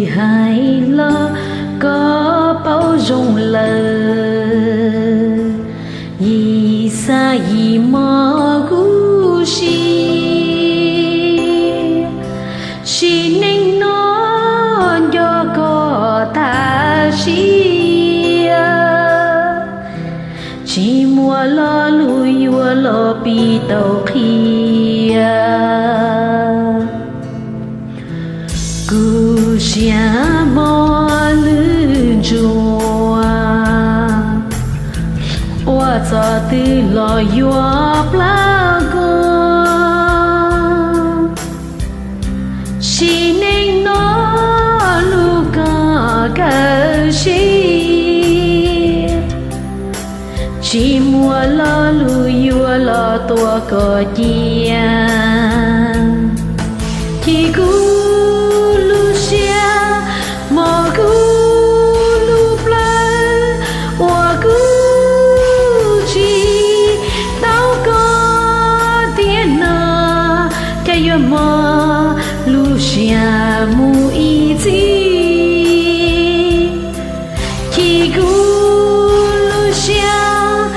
Hais los koj paub zoo lawm, Yixayis mog kuv siab, sim neej no nco koj tas siab, tsis muaj lo lus yuav los piv tau qhia. Kuv siab mog lwj ntsuag, ua txoj twg los yuav plab koj. Sim neej no lub koj kawg siab, tsis muaj lo lus yuav los tuav koj cia. Chim kuv lub siab, mog kuv lub plawv, uas kuv tsis tau koj tiam no, cas yuav mog lub siab mus ib txhis. Chim kuv lub siab,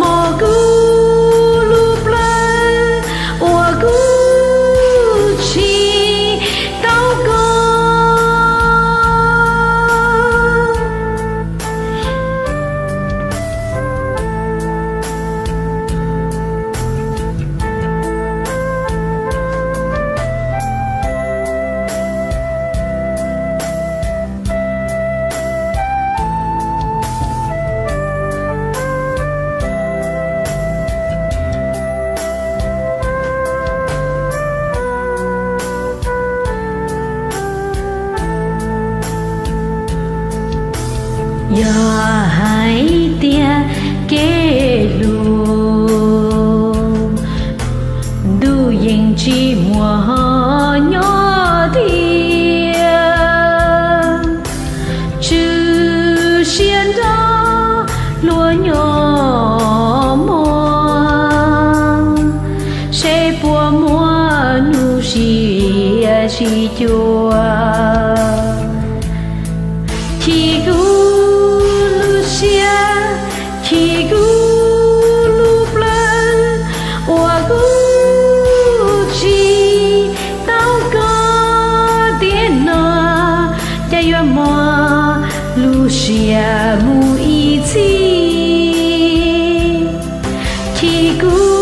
mog kuv lub plawv, uas kuv tsis tau koj. Yog hais tias kev hlub, ntuj yeej tsis muaj ho nyob tiag. Tswv siab nrog luag nyob muag, seb puas muaj hnub sib sib cuag. Chim kuv lub siab, chim kuv lub plawv, uas kuv tsis tau koj tiam no, cas yuav mog lub siab mus ib txhis. Chim kuv